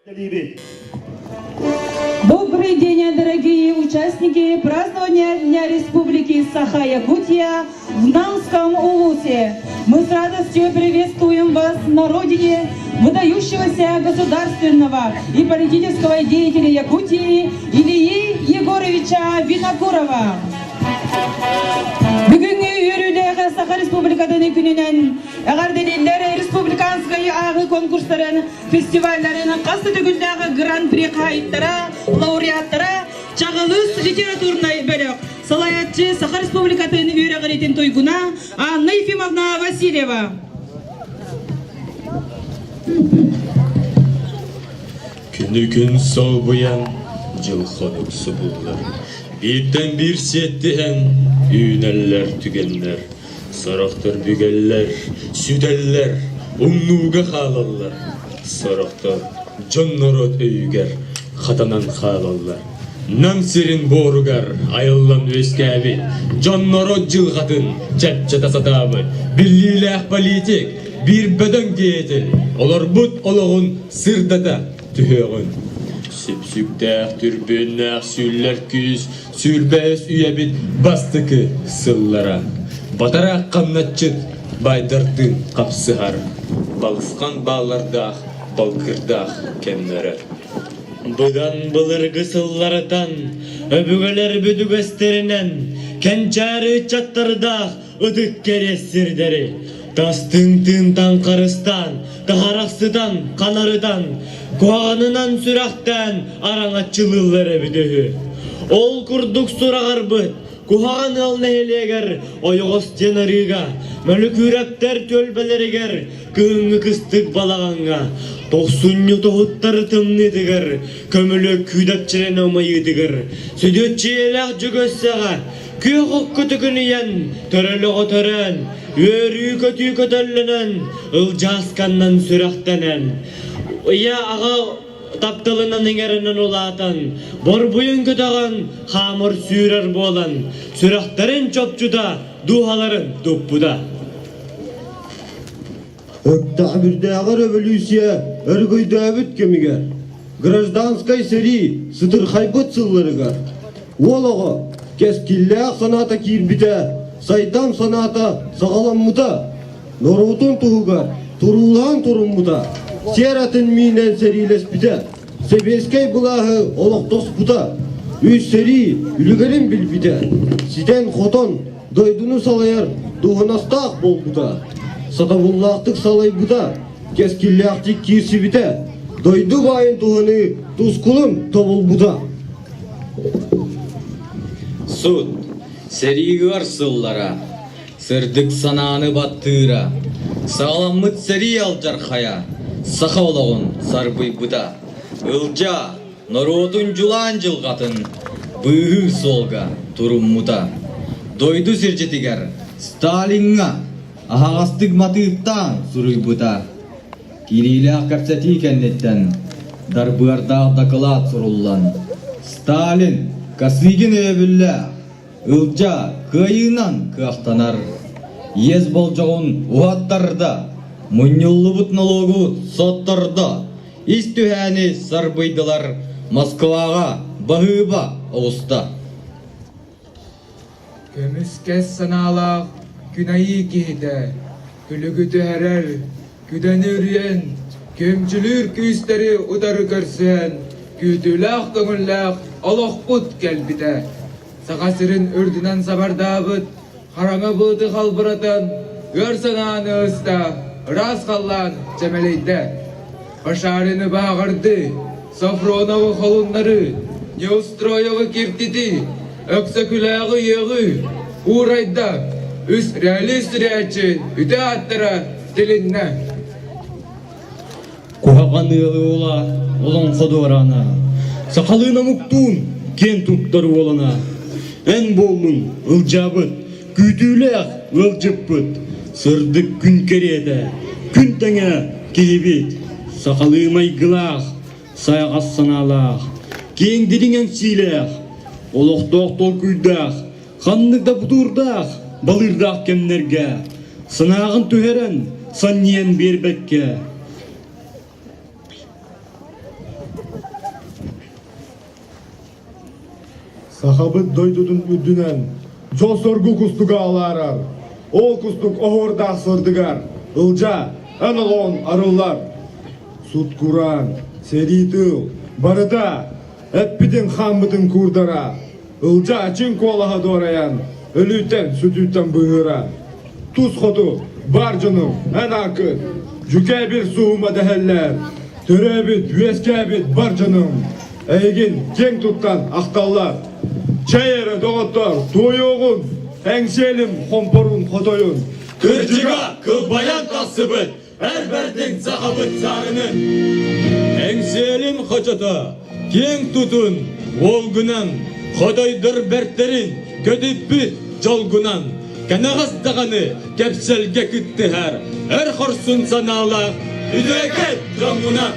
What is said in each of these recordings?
Добрый день, дорогие участники празднования Дня Республики Саха-Якутия в Намском Улусе. Мы с радостью приветствуем вас на родине выдающегося государственного и политического деятеля Якутии Ильи Егоровича Винокурова. Бүгүҥҥү үөрүүлээх Саха Республикатын күнүнэн эҕэрдэлииллэр республиканскай ааҕыы конкурстарын фестивалларын хас да төгүллээх гран-при хаһаайыттара, лауреаттара Чаҕылыс литературнай бөлөх салайааччы Саха Республикатын үөрэҕириитин туйгуна Анна Ефимовна Васильева. Күнү-күн солбуйан, дьыл хонук субуллар. Бииртэн биир сиэттиһэн үүнэллэр түгэннэр. Сорохтор бүгэллэр, сүтэллэр, умнууга хаалаллар. Сорохтор дьон-норуот өйүгэр хатанан хаалаллар. Нам сирин буоругар айыллан үөскээбит, дьон-норуот дьылҕатын чэпчэтэ сатаабыт, биллиилээх политик, биир бөдөҥ деятель олорбут олоҕун сырдата түһүөҕүн. Сүпсүктээх, түрбүөннээх сүллэр күүс сүүрбэһис үйэбит бастакы сыллара. Батараах хамначчыт байдардыын хапсыһар, балысхан бааллардаах, балкырдаах кэмнэрэ. Быдан былыргы сыллартан өбүгэлэр бүдүгэстэринэн кэнчээри ыччаттардаах ытык кэриэс сирдэри тастыҥ тыынтан харыстаан, таһарахсытан, ханарытан, куһаҕанынан сүрэхтээн араҥаччылыыллар эбит үһү. Ол курдук сураҕарбыт Куһаҕан ыал нэһилиэгэр Ойоҕос диэн арыыга, Мөлүкүүрэптэр түөлбэлэригэр кыһыҥҥы кыстык балаҕаҥҥа, тохсунньу тоһуттар тымныытыгар, көмүлүөк күүдэпчилэнэ умайыытыгар, Сөдүөччүйэлээх Дьөгүөссэҕэ күөх окко төкүнүйэн, төрөлөҕө төрөөн, үөрүү-көтүү көтөллөнөн, ылдьаасканнан сүрэхтэнэн, ийэ-аҕа тапталынан иҥэринэн улаатан, борбуйун көтөҕөн, хаамар сүүрэр буолан, сүрэхтэрин чопчута, дууһаларын туппута. Өктөөбүрдээҕи революция өрөгөйдөөбүт кэмигэр, гражданскай сэрии сытырхайбыт сылларыгар уол оҕо кэскиллээх санаата киирбитэ, сайдам санаата саҕаламмыта, норуотун туһугар туруулаһан туруммута, сиэр атын миинэн сэриилэспитэ, сэбиэскэй былааһы олохтоспута, үс сэрии үлүгэрин билбитэ, ситэн-хотон дойдуну салайар дуоһунастаах буолбута, сатабыллаахтык салайбыта, кэскиллээхтик киирсибитэ, дойду баайын туһаныы тускулун тобулбута. Суд, сэрии ыар сыллара, сырдык санааны баттыыра, саҕаламмыт сэрии алдьархайа саха олоҕун сарбыйбыта. Ылдьаа, норуотун дьулаан дьылҕатын быыһыыр суолга туруммута. Дойду сирдьитигэр Сталиҥҥа аһаҕастык матыыптаан суруйбута. Киириилээх кэпсэтии кэнниттэн дарбыардаах дакылаат суруллан, Сталин Косыгин өйөбүллээх Ылдьаа кыайыынан кыахтанар, иэс болдьоҕун уһаттарда, мунньуллубут нолуогу соттордо, ис түһээни сарбыйдылар, Москваҕа баһыыба оҕуста. Көмүскэс санаалаах күн айыы киһитэ күлүгү түһэрэр, күдэни үрүйэн, күөмчүлүүр күүстэри утары көрсүһэн, күүтүүлээх көҥүллээх олохпут кэлбитэ. Саха сирин үрдүнэн сабардаабыт хараҥа былыты халбыратан, ыар санааны ыста, ыраас халлаан чэмэлэйдэ. Башарины бааҕырды, Софроновы холуннары, Неустроевы киртити, Өксөкүлээҕи үөҕү уурайда, үс реалист сүрээччи үтэ ааттара тилиннэ. Куһаҕан ыалы уола олоҥхо дуораана, сахалыы омуктуун киэн туттар уолана. Эн буоллун ылдьаабыт, күүтүүлээх ыалдьыппыт, сырдык күн кэриэтэ, күн тэҥэ киһибит, сахалыы майгылаах, сайаҕас санаалаах, киэҥ дириҥ эҥсиилээх, олохтоох толкуйдаах, ханнык да бутуурдаах, балыырдаах кэмнэргэ санааҕын түһэрэн, санньыйан биэрбэккэ. Сахабыт дойдутун үрдүнэн дьол-соргу кустуга алаарар, ол кустук оһуордаах сырдыгар Ылдьаа, эн олоҕуҥ арыллар. Сут-кураан, сэрии тыыл, барыта эппитин-хааммытын куурдара, Ылдьаа чиҥ куолаһа дуорайан, өлүүттэн, сүтүүттэн быыһыыра. Тус хоту бар дьонум, эн ааккыт, дьүкээбил суһума дэһэллэр, төрөөбүт, үөскээбит бар дьонум, эйигин киэҥ туттан ахталлар. Чэй эрэ, доҕоттор, туойуоҕун, эҥсиэлим хомпорун хотойун. Кырдьыга кылбайан тахсыбыт эр бэрдиҥ сахабыт саарынын. Эҥсиэлим хочото, киэҥ тутун, уолгунан, хотойдор бэртэрин көтүппүт дьолгунан, кэнэҕэс даҕаны кэпсэлгэ кыттыһар эр хорсун санаалаах үтүөкэн дьоҥҥунан.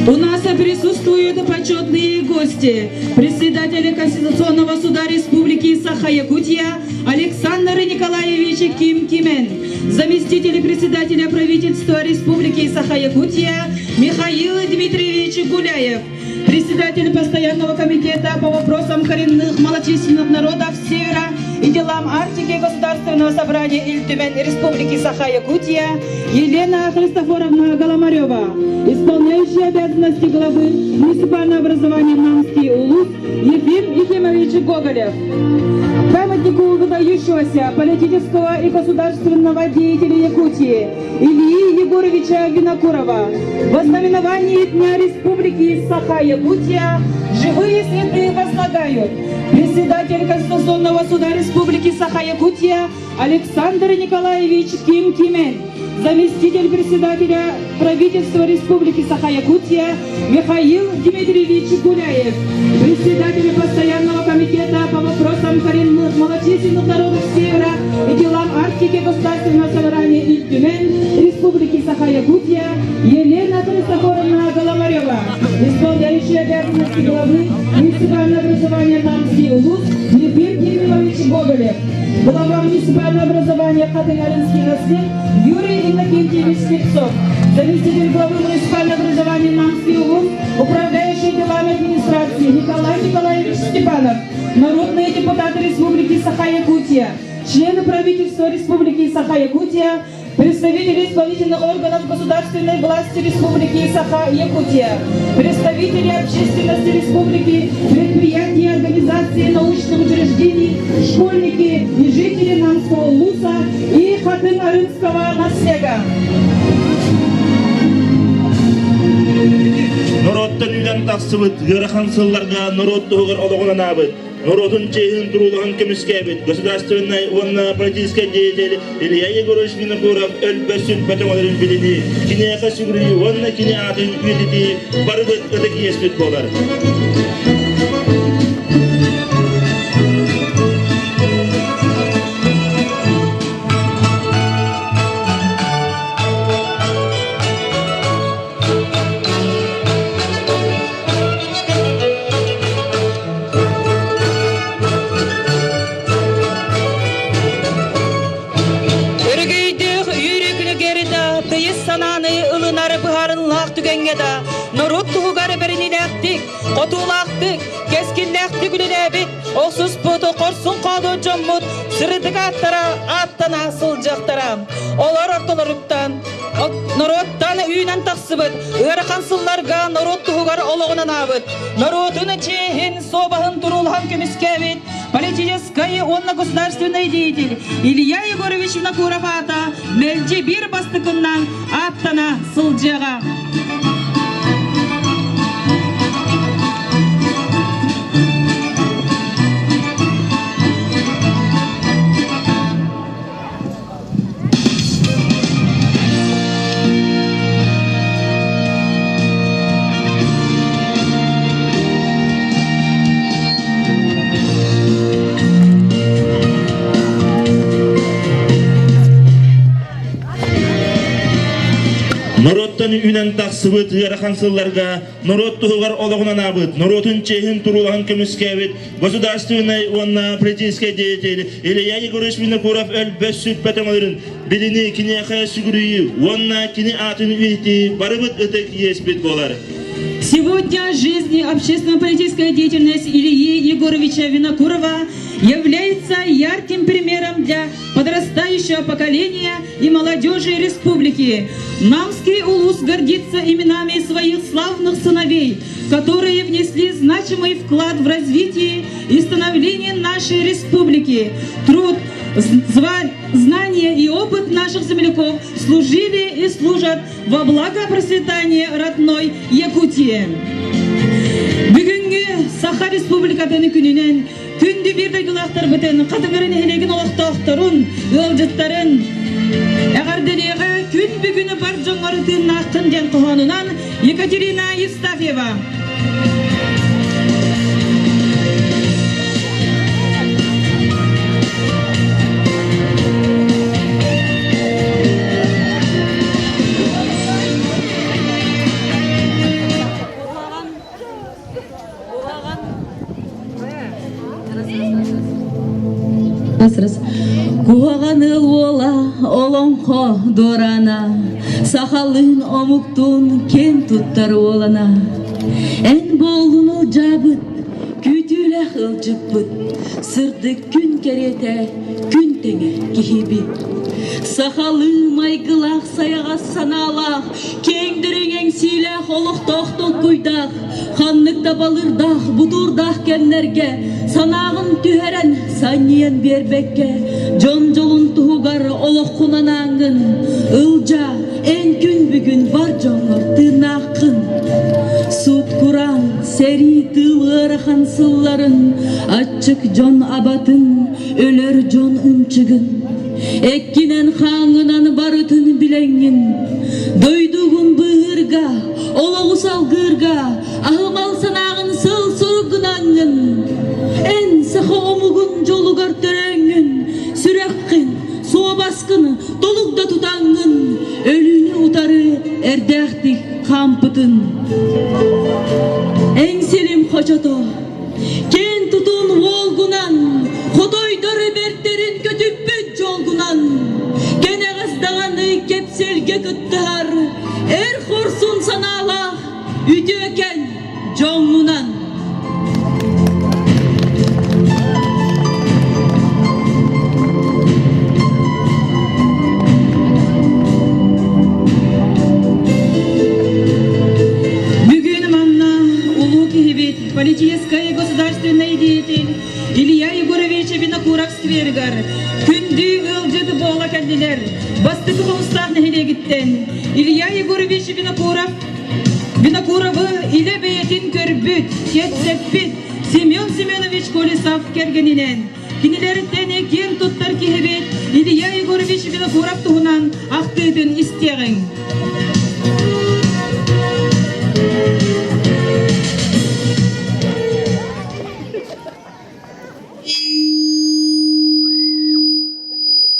У нас присутствуют почетные гости. Председатель Конституционного суда Республики Саха-Якутия Александр Николаевич Ким Кимен, заместитель председателя правительства Республики Саха-Якутия Михаил Дмитриевич Гуляев, председатель Постоянного комитета по вопросам коренных малочисленных народов Севера и делам Арктики Государственного собрания Ильтюмен Республики Саха-Якутия Елена Христофоровна Голомарева, исполняющая обязанности главы муниципального образования Намский Улус Ефим Ефимович Гоголев. Памятнику выдающегося политического и государственного деятеля Якутии Ильи Егоровича Винокурова в ознаменовании Дня Республики Саха-Якутия живые цветы возлагают председатель Конституционного суда Республики Саха-Якутия Александр Николаевич Ким Кимен, заместитель председателя правительства Республики Саха-Якутия Михаил Дмитриевич Гуляев, председатель постоянного комитета по вопросам коренных малочисленных народов Севера и делам Арктики Государственного собрания Ильтюмен Республики Саха-Якутия Елена Христофоровна Голомарева, исполняющая обязанности главы муниципального образования Намский Улус Ефим Кириллович Гоголев, глава муниципального образования Хатынгаринский наслед Юрий Иннокентьевич Слепцов, заместитель главы муниципального образования Намский Улус, управляющий делами администрации Николай Николаевич Степанов, народные депутаты Республики Саха-Якутия, члены правительства Республики Саха-Якутия, представители исполнительных органов государственной власти Республики Саха-Якутия, представители общественности республики, предприятий, организаций, научных учреждений, школьники и жители Намского Луса и Хатын-Арынского наслега. Норуоттан үүнэн тахсыбыт ыарахан сылларга норуот туһугар олоҕун анаабыт, норуотун чиэһин туруулаһан көмүскээбит государственнай уонна политическай деятель Илья Егорович Винокуров өлбөт-сүппэт өҥөлөрүн билинии, киниэхэ сүгүрүйүү уонна кини аатын үйэтитии барыбыт ытык иэспит буолар. Өрөгөйдөөх үөрүү күнүгэр да тыйыс санааны ылынар быһаарынлаах түгэҥҥэ да норуот туһугар бэриниилээхтик, хотуулаахтык, кэскиллээхтик үлэлээбит, охсуспут хорсун хоодуот дьоммут сырдык ааттара ааттана сылдьыахтара. Олор ортолоруттан норуоттан үүнэн тахсыбыт, ыарахан сылларга норуот туһугар олоҕун анаабыт, норуотун чиэһин, суобаһын туруулаһан көмүскээбит политическай уонна государственный деятель Илья Егорович Винокуров аата мэлдьи биир бастакыннан ааттана сылдьыаҕа. Норуоттан үүнэн тахсыбыт ыарахан сылларга норуот туһугар олоҕун анаабыт, норуотун чиэһин туруулаһан көмүскээбит государственнай уонна политическай деятель Илья Егорович Винокуров өлбөт-сүппэт өҥөлөрүн билинии киниэхэ сүгүрүйүү уонна кини аатын үйэтитии барыбыт ытык иэспит буолар. Сегодня жизнь и общественно-политическая деятельность Ильи Егоровича Винокурова является ярким примером для подрастающего поколения и молодежи республики. Намский улус гордится именами своих славных сыновей, которые внесли значимый вклад в развитие и становление нашей республики. Труд, знания и опыт наших земляков служили и служат во благо процветания родной Якутии. Бүгүҥҥү Саха Республикатын күнүнэн күндү биир дойдулаахтарбытын, Хатыҥыры нэһилиэгин олохтоохторун, ыалдьыттарын эҕэрдэлиэҕэ күн бүгүнү бар дьоҥҥор тыыннааххын диэн хоһоонунан Екатерина Евстафьева. Куһаҕан ыал уола олоҥхо дуораана, сахалыын омуктуун киэн туттар уолана. Эн буоллун ылдьаабыт, күүтүүлээх ыалдьыппыт, сырдык күн кэриэтэ күн тэҥэ киһибит. Сахалыы майгылаах сайаҕас санаалаах, киэҥ дириҥ эҥсиилээх олохтоох толкуйдаах, ханнык да балыырдаах, бутуурдаах кэмнэргэ санааҕын түһэрэн, санньыйан биэрбэккэ, дьон дьолун туһугар олоххун анааҥҥын, ылдьаа, эн күн бүгүн бар дьоҥҥор тыыннааххын. Сут-кураан, сэрии тыыл ыарахан сылларын, аччык дьон абатын, өлөр дьон ынчыгын, эккинэн хааҥҥынан барытын билэҥҥин, дойдугун быыһыырга, олоҕу салгыырга аһымал санааҕын сыл суругунаҥҥын, эн саха омугун дьолугар төрөөҥҥүн, сүрэххин, суобаскын толук да тутаҥҥын, өлүүнү утары эрдээхтик хаампытын. Эҥсилим хочото, киэн тутун уолгунан, хотойдор бэртэрин көтүппүт дьолгунан, кэнэҕэс даҕаны кэпсэлгэ кыттыһар эр хорсун санаалаах үтүөкэн дьоҥҥунан. Бүгүн манна улуу киһибит, политическай государственный деятель Илья Егорович Винокуров скверигар күндү ыалдьыт буола кэллилэр. Бастакы Хомустаах нэһилиэгиттэн Илья Егорович Винокуров Винокуровы илэ бэйэтин көрбүт, кэпсэппит Семен Семенович Колесов кэргэнинэн кинилэриттэн киэн туттар киһибит Илья Егорович Винокуров туһунан ахтыытын истиэҕиҥ.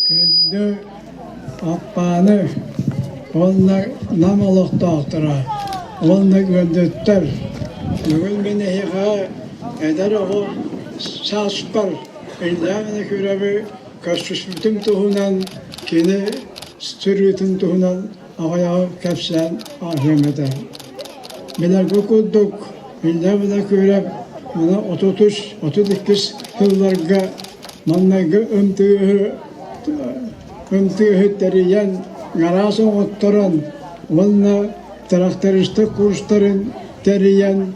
Күндү Аппааны уонна Нам олохтоохторо уонна ыалдьыттар! Бүгүн мин эһиэхэ эдэр оҕо сааспар Илья Винокуровы көрсүспүтүм туһунан, кини сырыытын туһунан аҕыйаҕы кэпсээн ааһыам этэ. Билэргэ курдук, Илья Винокуров маны 33, 32 сылларга Маҥнайгы ымтыыһы тэрийэн, гараас оҥотторон уонна трактористар курстарын тэрийэн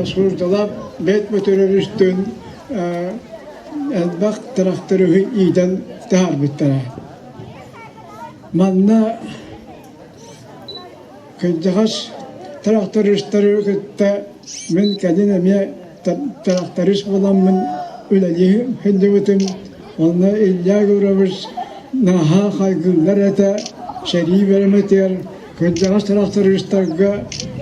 службалаах бэт бөтөрөрүстүүн элбэх тракториһы иитэн таһаарбыттара. Манна Кырдьаҕас трактористары кытта мин кэлин эмиэ тракторист буоламмын үлэлии сылдьыбытым. Онно Илья Егорович наһаа хайгыыллар этэ, сэрии бэрэмэтигэр кырдьаҕас трактористарга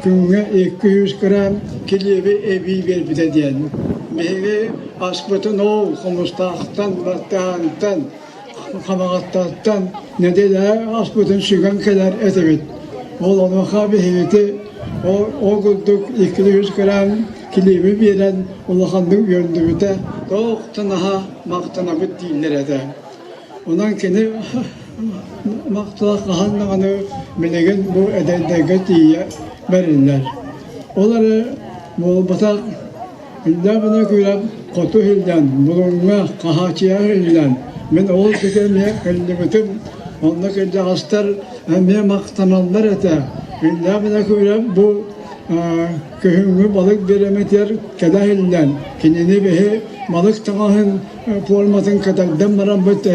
күҥҥэ 200 грамм килиэби эбии биэрбитэ диэн. Биһиги аспытын ол Хомустаахтан, Бартыһаантан Хамаҕаттаттан нэдиэлэ аспытын сүгэн кэлэр этибит. Ол онуоха биһигити ол курдук иккили-үс грамм килиэби биэрэн улаханнык үөрдүбүтэ, туох да наһаа махтанабыт дииллэр этэ. Онон кини махтала хаһан даҕаны билигин бу эдэрдэргэ тиийэ бэриллэр. Ол эрэ буолбатах, Илья Винокуров хоту иһиллэн, Булуҥҥа, Хаһааччыйаҕа иһиллэн, мин ол сиргэ эмиэ кэллибитим, онно кырдьаҕастар эмиэ махтаналлар этэ. Илья Винокуров бу күһүҥҥү балык бириэмэтигэр кэлэ иһиллэн, кинини биһи балык таҥаһын форматын кэтэрдэн бараммыт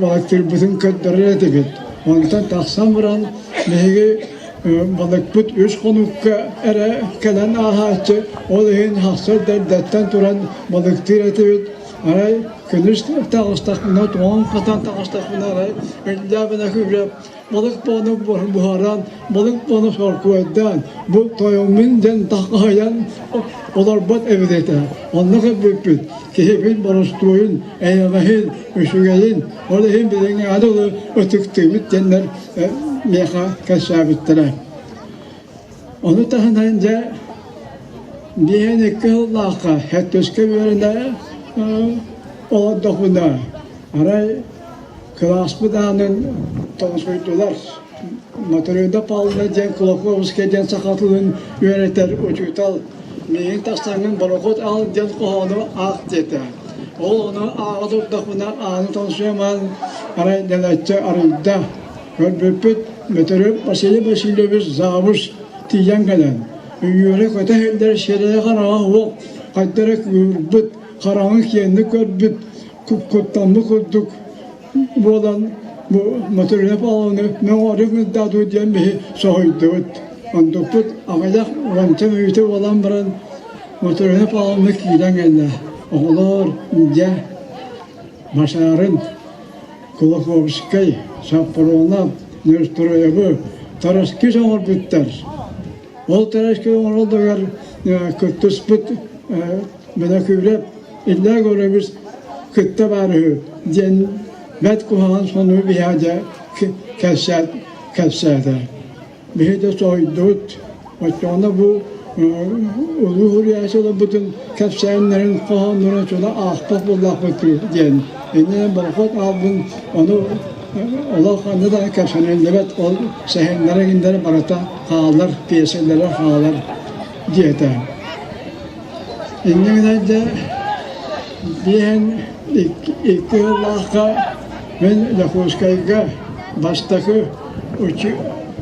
балыктыырбытын көрдөрөр этибит. Онтон тахсан баран биһиги балыкпыт үс хонукка эрэ кэлэн ааһааччы, ол иһин хахсар эрдэттэн туран балыктыыр этибит. Арай күнүс таҕыстахпына, тоҥон-хатан таҕыстахпына арай иллээбинэ күрүө балык буону буһаран, балык буону соркуойдаан, бу тойоммун диэн таххаһыйан олорбот эбит этэ. Онно көрбүппүт, киһибит боростуойун, эйэҕэһин, үчүгэйин, ол иһин билиҥҥи аны ытыктыыбыт диэннэр миэхэ кэпсээбиттэрэ. Ону таһынан дьэ биэһэн икки сыллаахха сэттискэ үөрэнэ олордохпуна арай кылааспыт аанын тоҥсуйдулар. Матырыйда Павловна диэн Кулаковскай диэн саха тылын үөрэтэр учуутал миигин тахсаҥҥын борохуот аал диэн хоһоону аах диэтэ. Ол ону ааҕа турдахпына ааны тоҥсуйамаан арай дэлэччи арыйда. Көрбүппүт Мөтөрүк Василий Васильевич завуч тиийэн кэлэн, үөрэ-көтө иһиллэр сирэйэ-хараҕа уох хайда эрэ кыырбыт, хараҕын киэҥник көрбүт, куттаммыт курдук буолан бу Моторина Павловна мөҥөрүк мырдаатыы диэн биһи соһуйдубут. Онтукпут аҕыйах уонча мүнүүтэ буолан баран Моторина Павловна киирэн кэллэ. Оҕолоор, дьэ, Машарын Кулаковскай, Саппаронов, Неустроевы тараскис оҥорбуттар. Ол тараски оҥороллоругар кыттыспыт Бөнөкүүрэп Илья Егорович кытта баар үһү диэн бэрт куһаҕан сонуну биһиэхэ дьэ кэпсээтэ. Биһи да соһуйдубут. Оччоҕуна бу улуу суруйааччы олорбутун кэпсээннэрин, хоһооннорун чула аахпат буоллахпыт диэн. Иннинэн борохуот аалбын ону олох ханна да кэпсэниллибэт ол сэһэннэрэ иҥнэрэ барыта хаалар, пьесэлэрэ хаалар диэтэ. Инньэ гынан дьэ биэһэн икки сыллаахха мин Дьокуускайга бастакы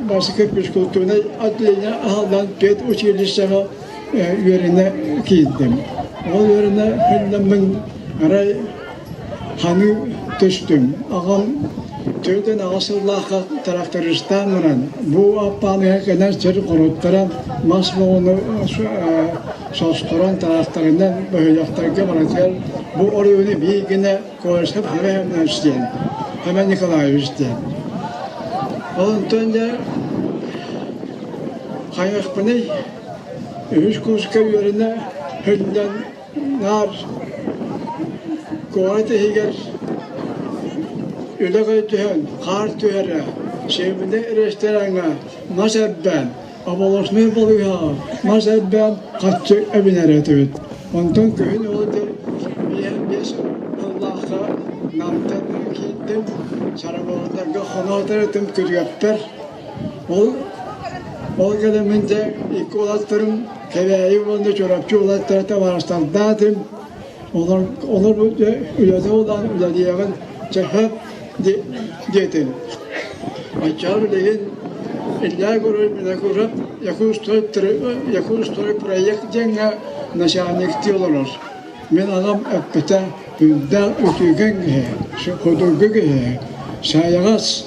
бастакы физкультурнай отделение аһыллан педучилищеҕа үөрэнэ киирдим. Ол үөрэнэ сылдьаммын арай ханыы түстүм. Аҕам 48 сыллаахха трактористаан баран, бу аппааныга кэлэн сир хоруттаран, мас боҕуну состорон тракторынан бөһүөлэктэргэ барытыгар бу оройуону биир гына Колесов Семенович диэн, Семен Николаевич диэн. Онтон дьэ хайыахпыный, үһүс курска үөрэнэ сылдьан наар куорат иһигэр үлэ түһэн, хаар түһэрэ, сиэбинэ рестораҥҥа мас эрбээн, оболочнай балыыһаҕа мас эрбээн хаччы эбинэр этибит. Онтон күһүн ол биэс сыллаахха Намтан киирдим, Сарабылларга хоноотор этим күрүөппэр. Ол ол кэлэммин дьэ икки уолаттарым Кэбээйи уонна Чурапчы уолаттара табаарыстардаатым. Олор олор үлэтэ улаан үлэлиэҕин чэһэ диэтим. Оччоҕо билигин Илья Егорович Винокуров Якутстрой проект диэҥҥэ начальниктыы олорор. Мин аҕам эппитэ үрдээх үтүгэн киһи, судургу киһи, сайаҕас,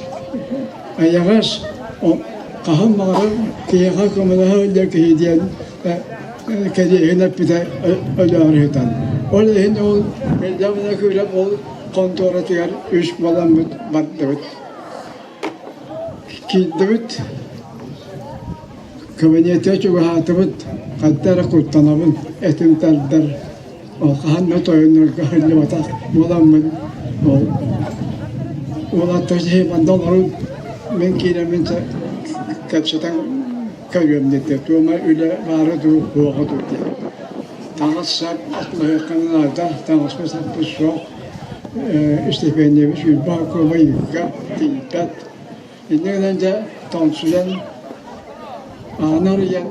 эйэҕэс, хаһан баҕарар киһиэхэ көмөлөһө илдьэр киһи диэн кэриэһин эппитэ өлөөр ыытан. Ол иһин ол Илья Винокуров ол хонтуоратыгар үс буоламмыт бардыбыт. Киирдибит, кабинетка чугаһаатыбыт, ханта эрэ куттанабын, этим тардар, ол хаһан да тойоннорго сылдьыбатах буоламмын, ол уолаттар сиһи манна олорун, мин киирэммин кэпсэтэн көрүөм диэтэ, туома үлэ баара дуу, суоҕа дуу диэн. Таҥас-сап атылаһыахха наада, таҥаспыт-саппыт суох, Степеньевич Уйбаан Куобайыыга тиийбэт. Инньэ гынан дьэ тоҥсуйан, ааны арыйан.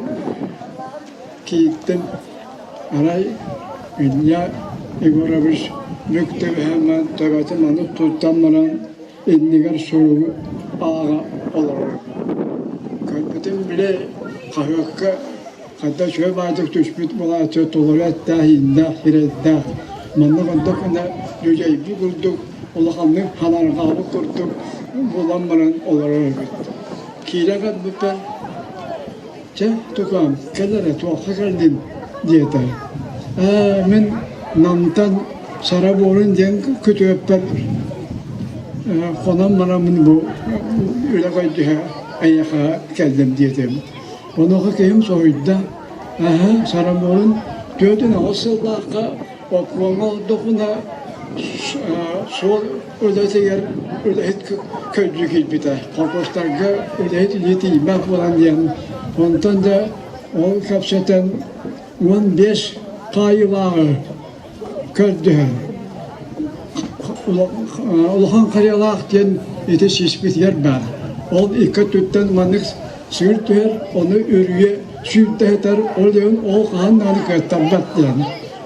киирдим. Арай Илья Егорович бүк түбэһэн төбөтүн аны туттан баран иннигэр суругу ааҕа олорор. Көрбүтүм били хаһыакка хата үчүгэй баайдык түспүт буолааччы толору эттээх, ииннээх, сирэйдээх. Маннык онтон гына дьүдьэйбит курдук улаханнык ханарҕаабыт курдук буолан баран олорор эбит. Киирэн кэлбиппэр Чэ, тукаам, кэл эрэ, туохха кэллиҥ? диэтэ. Ээ, мин Намтан Сара буорун диэн күтүөппэр хонон бараммын бу үлэ көрдөһө эйиэхэ кэллим диэтим. Онуоха киһим соһуйда. Аһа, Сара буорун 48 сыллаахха обкомҥа олордохпуна суол үлэтигэр үлэһит көрдүү киирбитэ. Холкуостарга үлэһит илии тиийбэт буолан диэн. Онтон да ол кэпсэтэн 15 хаайыылааҕы көрдөһөн улахан харыйалаах диэн ити сиспитигэр баар. Ол икки өттүттэн маннык сыыр түһэр, ону үрүйэ сүүрдэһитэр, ол иһин ол хаһан даҕаны кыаттарбат диэн.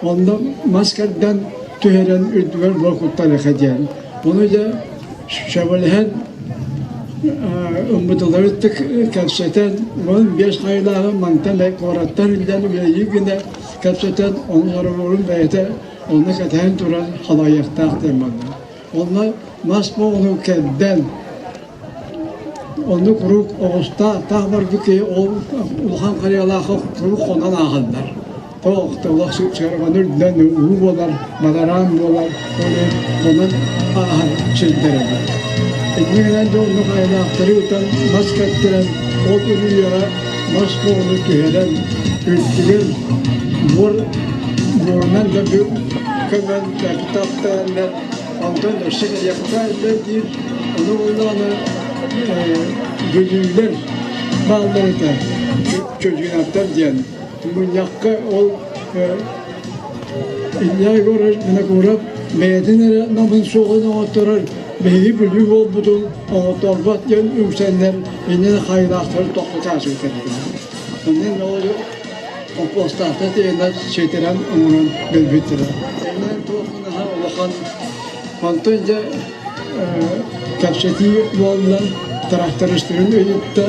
Онно мас кэрдэн түһэрэн үрдүгэр буор куттарыха диэн. Ону дьэ сөбүлэһэн ыммытылары кэпсэтэн, 15 хайылааҕы мантан куораттан илдьэн үлэлии гына кэпсэтэн, ону сороҕорун бэйэтэ онно кэтэһэн туран халайыахтаах диэн буолла. Онно мас буолу кэрдэн, Онно куруук оҕустаах таах барбыт киһи ол улахан харыйалаах куруук хонон ааһаллар. Тоох сыарҕаны үрдүнэн уу буолар, бадараан буолар, ону хонон ааһар сирдэрэ бар. Итини гынан дьэ оннук айылаахтары ытан мас кэттэрэн ол үрүйэҕэ мас буолу түһэрэн үрдүгэр буор буорунан да көмөн таптааннар Онтон өссө кэлиэххэ этэ диир, ону буоллаҕына бүлүүлэр бааллар этэ, Чочунаптар диэн. Мунньахха ол Илья Егорович Винокуров бэйэтин эрэ намын суоҕун оҥотторор, биһиги Бүлүү буолбутун оҥотторбот диэн үҥсэннэр иннин хайылаахтары тохтотооччуктар этэ. Онон ол холкуостаахтар тиийэннэр ситэрэн оҥорон биэрбиттэрэ. Иннинэн туох наһаа улахан онтон дьэ кэпсэтии буолла, трактористарын ыйытта,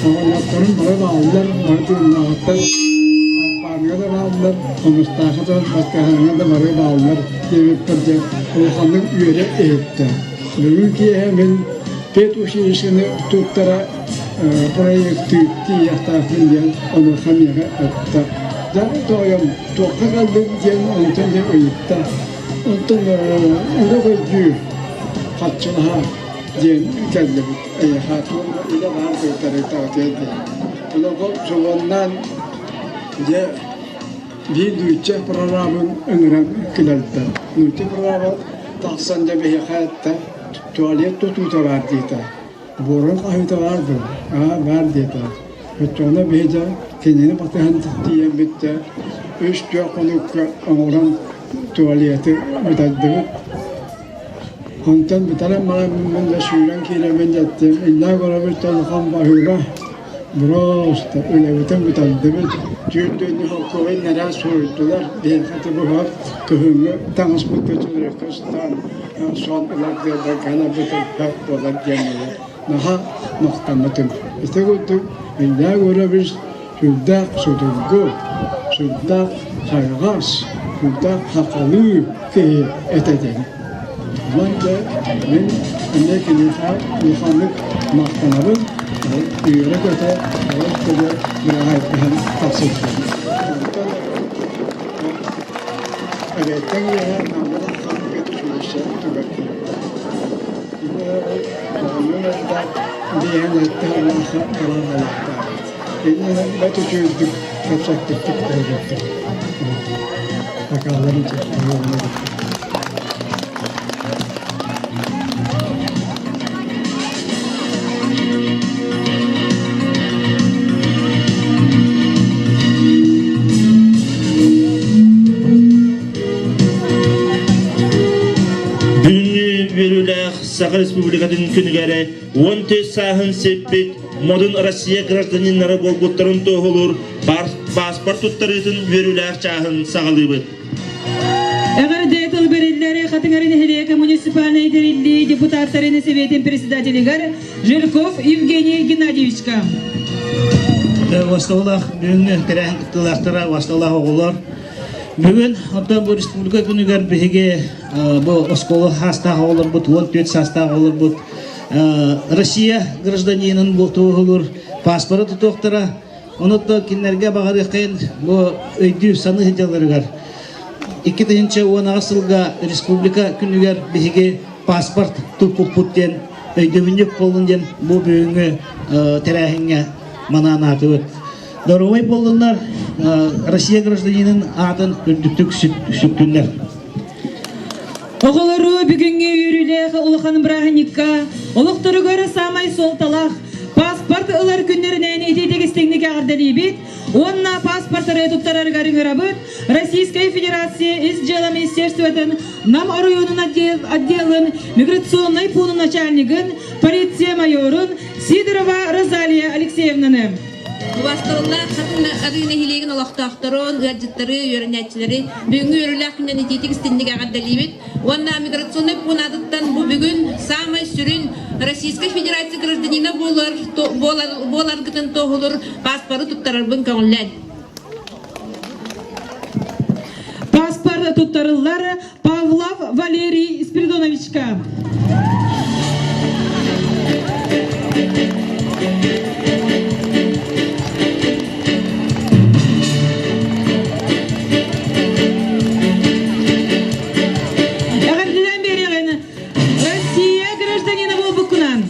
оҕонньотторун бары бааллар, бары тыыннааҕыттан Арпааныга да бааллар, Хомустаахха да, Баскаһааҥҥа да бары бааллар диэбиппэр дьэ улаханнык үөрэ иһиттэ. Бүгүн киэһэ мин педучилищены туттара проектыы тиийиэхтээхпин диэн онуоха миэхэ эттэ. Дьэ, тоойом, туохха кэллиҥ диэн онтон дьэ ыйытта. Онтон үлэ көрдүү харчылаһа диэн кэллибит. Эйиэхэ туох үлэ баар кыттарыктаҕытыгар диэн. Онуоха субуоннаан дьэ биир нуучча прорабын ыҥыран килэрдэ. Нуучча прораба тахсан дьэ биһиэхэ эттэ, туалет тутуута баар диэтэ. Буорун хаһыыта баар дуо? Аа, баар диэтэ. Оччоҕуна биһи дьэ кинини батыһан тиийэн бүттэ. Үс-түөрт хонукка оҥорон туалеты бүтэрдибит. Онтон бүтэрэн баран мин да сүүрэн киирэммин дьэттим. Илья Егорович улахан баһыыба. Просто үлэбитин бүтэрдибит. Түүн холкуобай нэрээ суруйдулар. Биһиэхэ тыбыһар кыһыҥҥы таҥаспыт көтөлөргө ыстаан сон ылар диэн бүтэрбэт буолар диэн наһаа махтаммытым. Ити курдук Илья Егорович сүрдээх судургу, сүрдээх хайаҕас, сүрдээх хахалыы киһи этэ диэн. Онон дьэ мин эмиэ киниэхэ улаханнык махтанабын, үөрэ-көтө олус төбө быраҕайдаһан тахсыбытым. Онтон эбэттэн үөһэ Наммалах хан педучилище тугар киирбитэ. Оҕонньор элбэх биэһэн этте улахан балаҕалаахтаабыт. Иннинэн бэрт үчүгэйдик кэпсэппиттик көрбүттэр. Бакааларын Бүгүҥҥү үөрүүлээх Саха Республикатын күнүгэр 14 сааһын сиппит модун Россия гражданиннара буолбуттарын туоһулуур паспорт. паспорт туттарыытын үөрүүлээх чааһын саҕалыыбыт. Эҕэрдэ тыл бэриллэр Хатыҥары нэһилиэк муниципальнай тэриллии депутаттарын сэбиэтин председателигэр Жирков Евгений Геннадьевичка. Востолах бүгүҥҥү тэрээһин кыттыылаахтара, Востолах оҕолор. Бүгүн оттон бу республика күнүгэр биһиги бу оскуола саастаах оҕолорбут, 14 саастаах оҕолорбут Россия гражданинын бу туоһулуур паспоры тутуохтара. Онон кинилэргэ баҕарыаххайын бу өйдүү саныы сылдьалларыгар 2018 сылга республика күнүгэр биһиги паспорт туппуппут диэн өйдөбүнньүк буоллун диэн бу бүгүҥҥү тэрээһиҥҥэ манаан аатыбыт. Доруобай буоллуннар, Россия гражданинын аатын үрдүктүк сүктүннэр. Оҕолору бүгүҥҥү үөрүүлээх улахан бырааһынньыкка олохторугар саамай суолталаах паспорт ылар күннэринэн итиитик истиҥник эҕэрдэлиибит уонна паспортары туттарарыгар ыҥырабыт Российскай Федерация Ис дьыала Министерствотын Нам оройуонун отделын миграционнай пуунун начальнигын, полиция майорун Сидорова Розалия Алексеевнаны. Убастабыллаах Хатын Арыы нэһилиэгин олохтоохторун, ыалдьыттары, үөрэнээччилэри бүгүҥҥү үөрүүлээх күнүнэн итиитик истинник эҕэрдэлиибит. Уонна миграционнай пуун аатыттан бу бүгүн саамай сүрүн Российскай Федерация гражданина буолар, буолар, буоларгытын туоһулуур паспоры туттарарбын көҥүллээн. Паспорт туттарыллар Павлов Валерий Спиридоновичка. Эҕэрдэлээн биэриэҕин Россия гражданина буолбуккунан.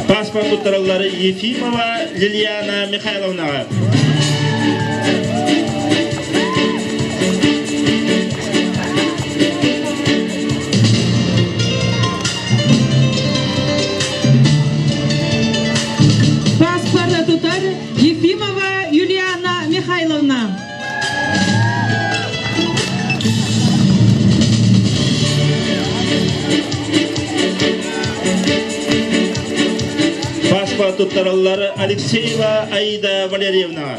Паспорт туттараллар Ефимова Лилиана Михайловнаҕа. Паспорт тутар Ефимова Юлиана Михайловна. Паспорт туттараллар Алексеева Аида Валерьевна.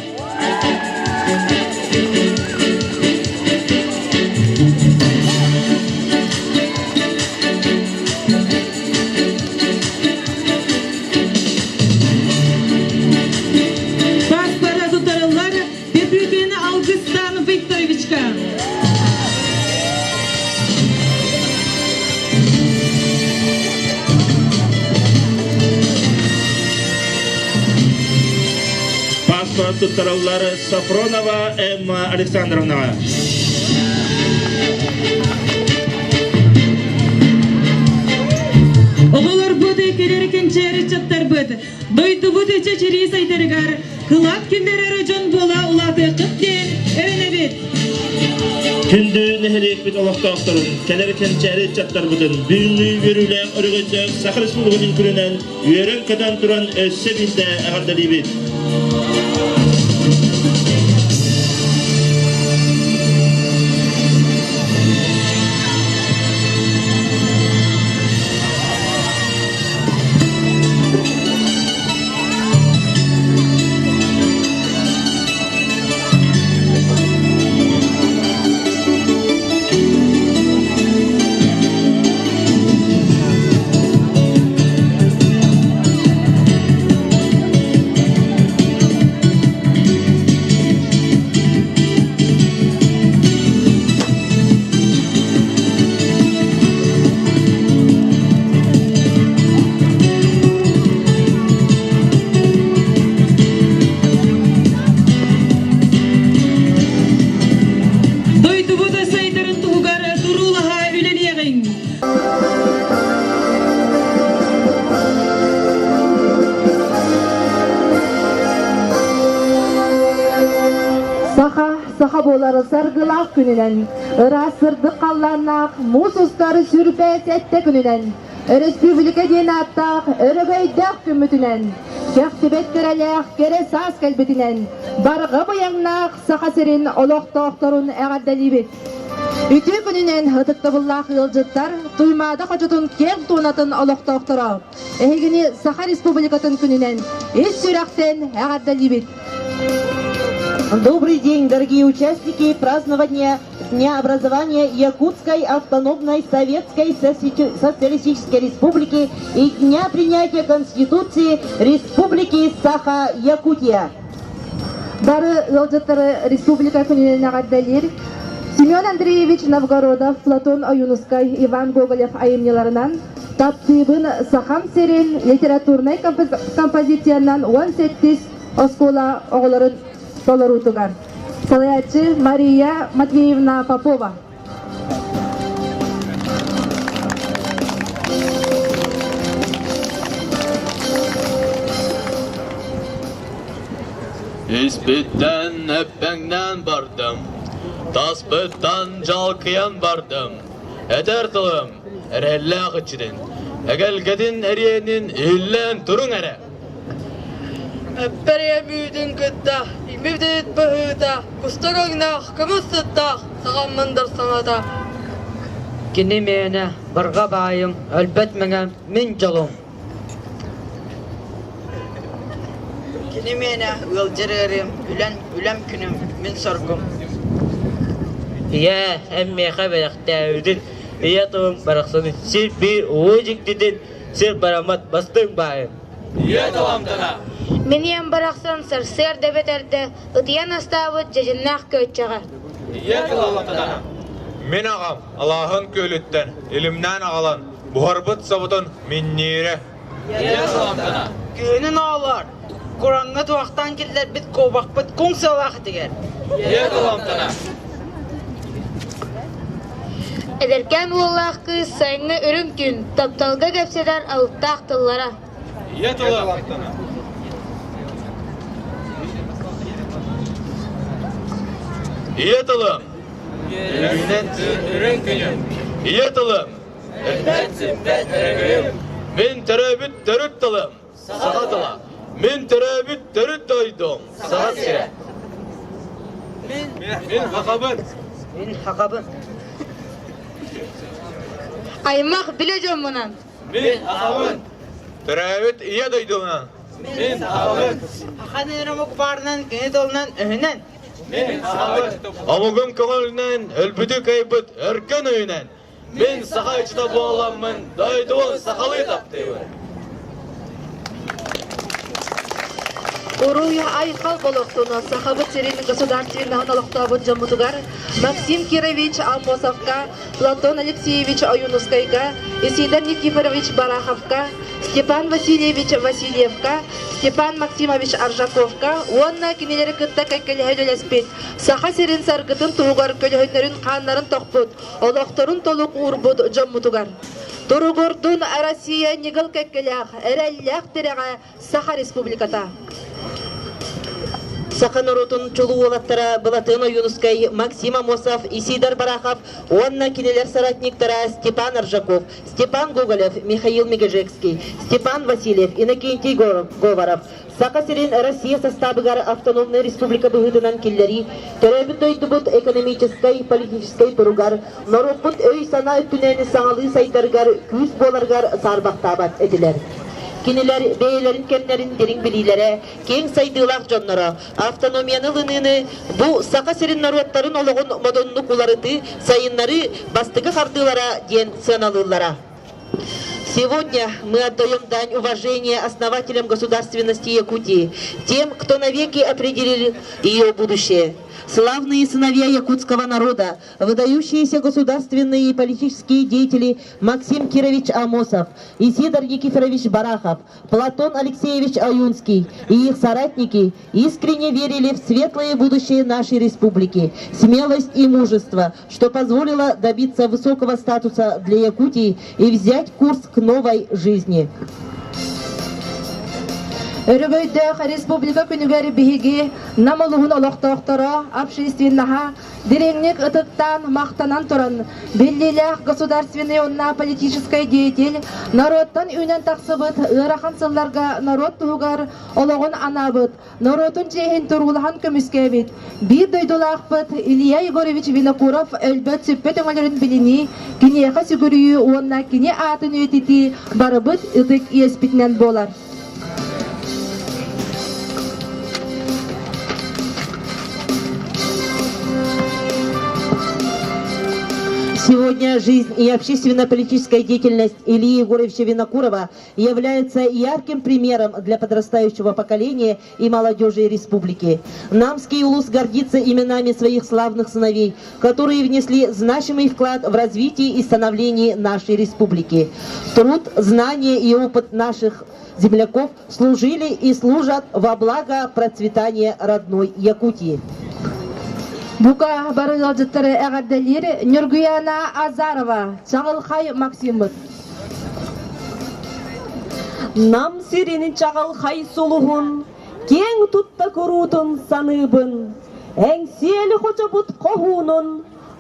Паспорт туттараллар Петрюкин Алгыстан Викторовичка. Паспорт туттараллар Сафронова Эмма Александровнаҕа. Оҕолорбут кэлэр кэнчээри ыччаттарбыт Дойдубут чэчирии сайдарыгар кылаат киллэрэр дьон буола улаатыаххыт диэн эрэнэбит. Күндү нэһилиэкпит олохтоохторун, кэлэр кэнчээри ыччаттарбытын бүгүҥҥү үөрүүлээх өрөгөйдөөх Саха Республикатын күнүнэн үөрэн-көтөн туран өссө биирдэ эҕэрдэлиибит. Дойдубут сайдарын туһугар туруулаһа үлэлиэҕиҥ. Саха, саха буолары саргылаах күнүнэн, ыраас сырдык халлааннаах муус устар сүрбэ сэттэ күнүнэн, өрөспүүбүлүкэ диэн ааттаах өрөгөйдөөх күммүтүнэн, кэхтибэт кэрэлээх кэрэ саас кэлбитинэн, барҕа быйаҥнаах Саха сирин олохтоохторун эҕэрдэлиибит! Үтүө күнүнэн ытыктабыллаах ыалдьыттар, Туймаада хочотун киэҥ туонатын олохтоохторо! Эһигини Саха Республикатын күнүнэн ис сүрэхтэн эҕэрдэлиибит! Добрый день, дорогие участники празднования Дня образования Якутской автономной Советской Социалистической Республики и Дня принятия Конституции Республики Саха-Якутия. Бары ыалдьыттары республика күнүнэн эҕэрдэлиир Семен Андреевич Новгородов, Платон Ойуунускай, Иван Гоголев айымньыларынан «Таптыыбын Сахам сирин» литературнай композициянан 18 оскуола оҕолорун толоруутугар. Салайааччы Мария Матвеевна Попова. Испиттэн эппэҥнээн бардым, таспыттан дьалкыйан бардым. Этэр тылым эрэллээх иччитин, эгэлгэтин эриэнин иһиллээн туруҥ эрэ. Эппэриэ үүтүн кытта имибит быһыыта, кустук өҥнөөх, көмүс сыттаах саҕам мындар саҥата. Кини мээнэ барҕа баайым, өлбөт мэҥэм, мин дьолум. Кини мээнэ ыалдьар ыарыым, үлэн, үлэм күнүм, мин соргум. Ийээ, эн миэхэ бэлэхтээбитин, ийэ тылым барахсаны сир биир улуу дьиктитин, сир бараммат бастыҥ баайын. Ийэ талантана. Мин ийэм барахсан сарсыарда эбэтэрдэ ытыйан астаабыт дьэдьэннээх көөччөҕө. Ийэ талантана. Мин аҕам алааһын күөлүттэн илимнээн аҕалан буһарбыт соботун минньиирэ. Ийэ талантана. Күһүнүн оҕолор, кураҥҥа туохтан киллэрбит куобахпыт куҥ сыалаах этигэр. Ийэ талантана. Эдэркээн уоллаах кыыс сайыҥҥы үрүҥ түүн тапталга кэпсэтэр алыптаах тыллара. Ийэ тыла. Ийэ тылым. Үрүҥ күнүм. Ийэ тылым. Өлбөт-сүппэт өрөгөйүм. Мин төрөөбүт төрүт тылым. Саха тыла. Мин төрөөбүт төрүт дойдум. Саха сирэ. Мин Мин хахабын. Мин хахабын. Аймах билэ дьоммунан. Мин хахабын. Төрөөбүт ийэ дойдубунан. Мин хахабын. Хахан омук баарынан кини тылынан өһүнэн. Мин хахабын. Омугум көҥүлүнэн өлбүтү кыайбыт өркөн өйүнэн Мин саха ыччата буоламмын дойдубун сахалыы таптыыбын. Уруй айхал болохтуну Сахабыт сирин государственноһын олохтообут дьоммутугар Максим Кирович Аммосовка, Платон Алексеевич Ойуунускайга, Исидор Никифорович Бараховка, Степан Васильевич Васильевка, Степан Максимович Аржаковка уонна кинилэри кытта кэккэлэһэ үлэлэспит Саха сирин саргытын туһугар көлөһүннэрин хааннарын тохпут олохторун толук уурбут дьоммутугар. Туругурдун Россия ньыгыл кэккэлээх, эрэллээх тирэҕэ Саха Республиката. Саха норуотун чулуу уолаттара Былатыан Ойуунускай, Максим Амосов, Исидор Барахов уонна кинилэр соратниктара Степан Аржаков, Степан Гоголев, Михаил Мегежекский, Степан Васильев, Иннокентий Говоров, Саха сирин Россия састаабыгар автономнай республика быһыытынан киллэрии, төрөөбүт дойдубут экономическай, политическай туругар, норуоппут өй-санаа өттүнэн саҥалыы сайдарыгар күүс буоларыгар саарбахтаабат этилэр. Кинилэр бэйэлэрин кэмнэрин дириҥ билиилэрэ, киэҥ сайдыылаах дьонноро автономияны ылыныыны бу Саха сирин норуоттарын олоҕун модуннук уларытыы, сайыннарыы бастакы хардыылара диэн сыаналыыллара. Сегодня мы отдаем дань уважения основателям государственности Якутии, тем, кто навеки определил ее будущее. Славные сыновья якутского народа, выдающиеся государственные и политические деятели Максим Кирович Амосов, Исидор Никифорович Барахов, Платон Алексеевич Аюнский и их соратники искренне верили в светлое будущее нашей республики, смелость и мужество, что позволило добиться высокого статуса для Якутии и взять курс к новой жизни. Өрөгөйдөөх республика күнүгэр биһиги Нам улуһун олохтоохторо общественноһа дириҥник ытыктаан махтанан туран биллиилээх государственный уонна политическай деятель норуоттан үүнэн тахсыбыт ыарахан сылларга норуот туһугар олоҕун анаабыт, норуотун чиэһин туруулаһан көмүскээбит биир дойдулаахпыт Илья Егорович Винокуров өлбөт-сүппэт өҥөлөрүн билинии, киниэхэ сүгүрүйүү уонна кини аатын үйэтитии барыбыт ытык иэспитинэн буолар. Сегодня жизнь и общественно-политическая деятельность Ильи Егоровича Винокурова является ярким примером для подрастающего поколения и молодежи республики. Намский улус гордится именами своих славных сыновей, которые внесли значимый вклад в развитие и становление нашей республики. Труд, знания и опыт наших земляков служили и служат во благо процветания родной Якутии. Бука бары ыалдьыттары эҕэрдэлиир Ньургуяна Азарова, Чаҕылхай Максиммыт. Нам сирин чаҕылхай сулуһун, киэҥ тутта куруутун саныыбын. Эҥсиэли хочобут хоһуунун,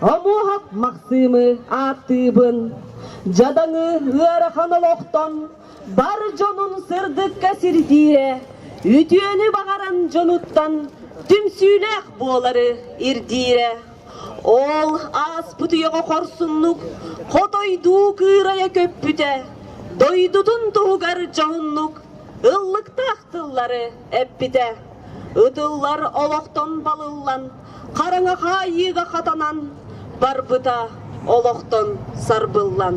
Омуоһап Махсыымы ааттыыбын. Дьадаҥы ыарахан олохтон бар дьонун сырдыкка сирдиирэ, үтүөнү баҕаран дьонуттан түмсүүлээх буолары ирдиирэ. Ол ааспыт үйэҕэ хорсуннук хотойдуу кыырайа көппүтэ, дойдутун туһугар дьоһуннук ыллыктаах тыллары эппитэ. Ытыллар олохтон балыллан, хараҥа хаайыыга хатанан барбыта олохтон сарбыллан.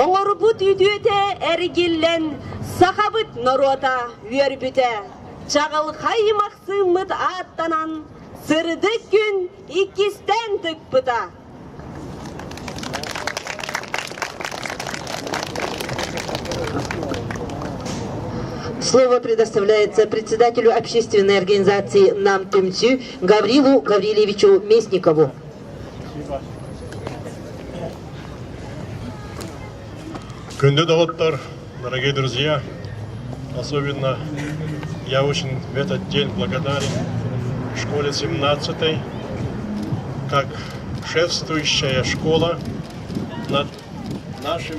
Оҥорбут үтүөтэ эргиллэн, сахабыт норуота үөрбүтэ. Чаҕылхай Махсыыммыт ааттанан, сырдык күн иккистээн тыкпыта. Слово предоставляется председателю общественной организации «Нам Тумсю» Гаврилу Гаврилевичу Местникову. Күндү доҕоттор, дорогие друзья, особенно я очень в этот день благодарен школе 17-й, как шефствующая школа над нашим